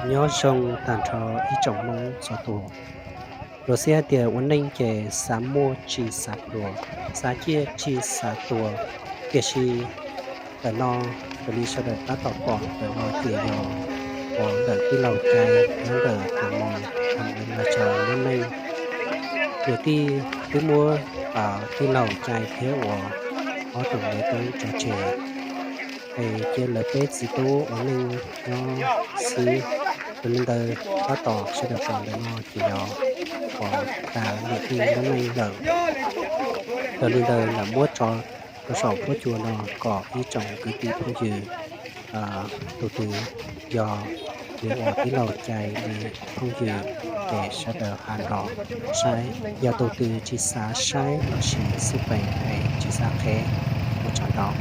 Nyob zoo tag nrho ib tsoom Hmoob txhua tus. Luag xib hais tias ua neej ces xav muaj tsis xav pluag, xav ciaj tsis xav tuag, tiam sis ntawm no raws li sawv daws tab tom pom ntawm no ces yog uas ntawm tij laug Cai nyob ntawm tus mos tham lus los tso lub neej. Niam tij twb muab tij laug Cai thiab uas ob tug me tub tso tseg, es cia lawv peb txiv tub ua neej nyob xwb. Yog li ntawd tab tom sawv daws pom ntawm no ces yog uas tas niam tij lub neej lawm. Yog li ntawd lawv muab tso rau saum huab cua no kom ib tsoom kwv tij phooj ywg tus twg yog li uas tij laug Cai li phooj ywg ces sawv daws ho los saib, yog tus twg tsis xav saib los sis xij peem es tsis xav qheb, ua tsaug ntau.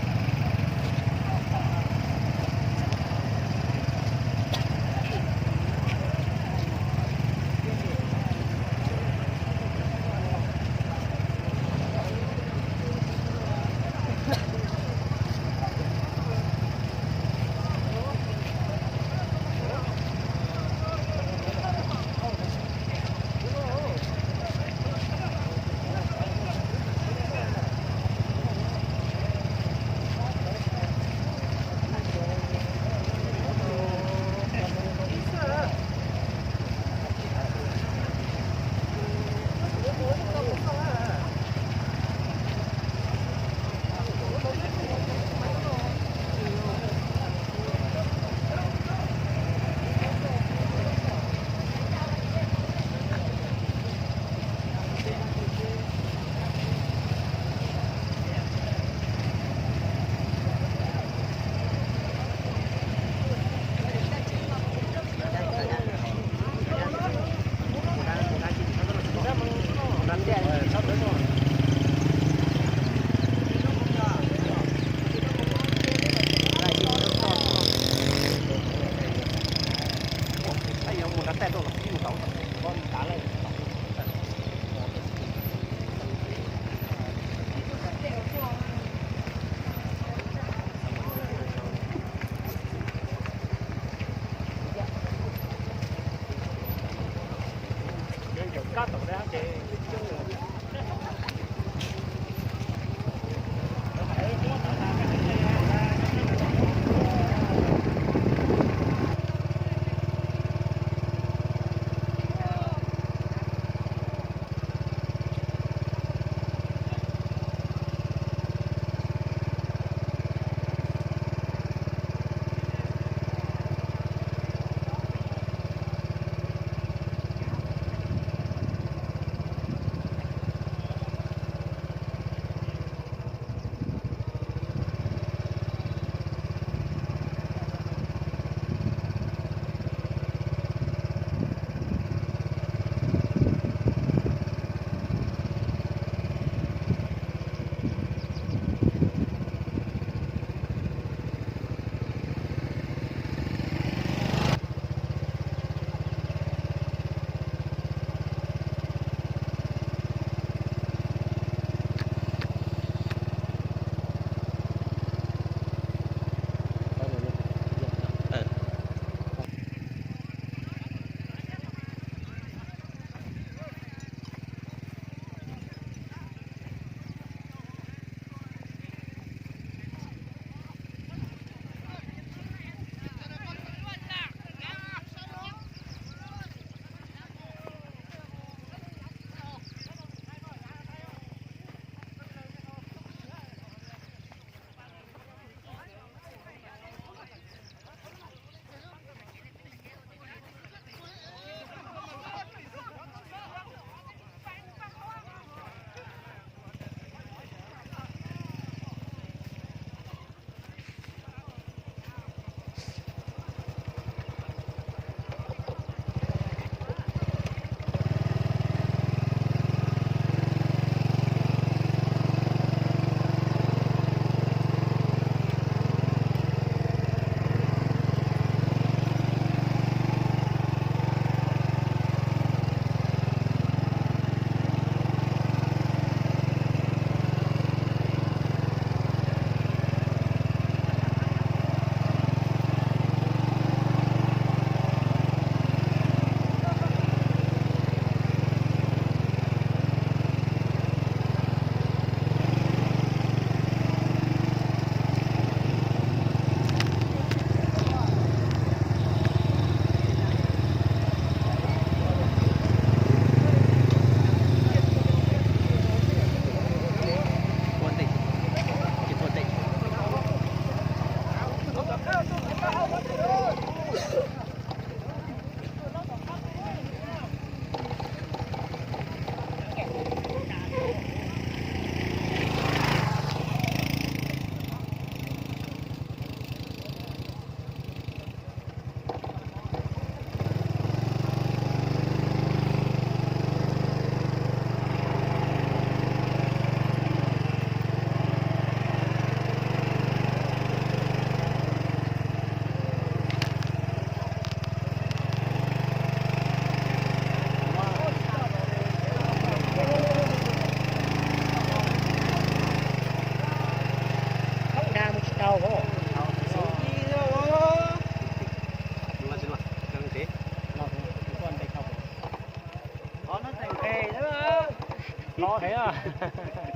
Qhov heev.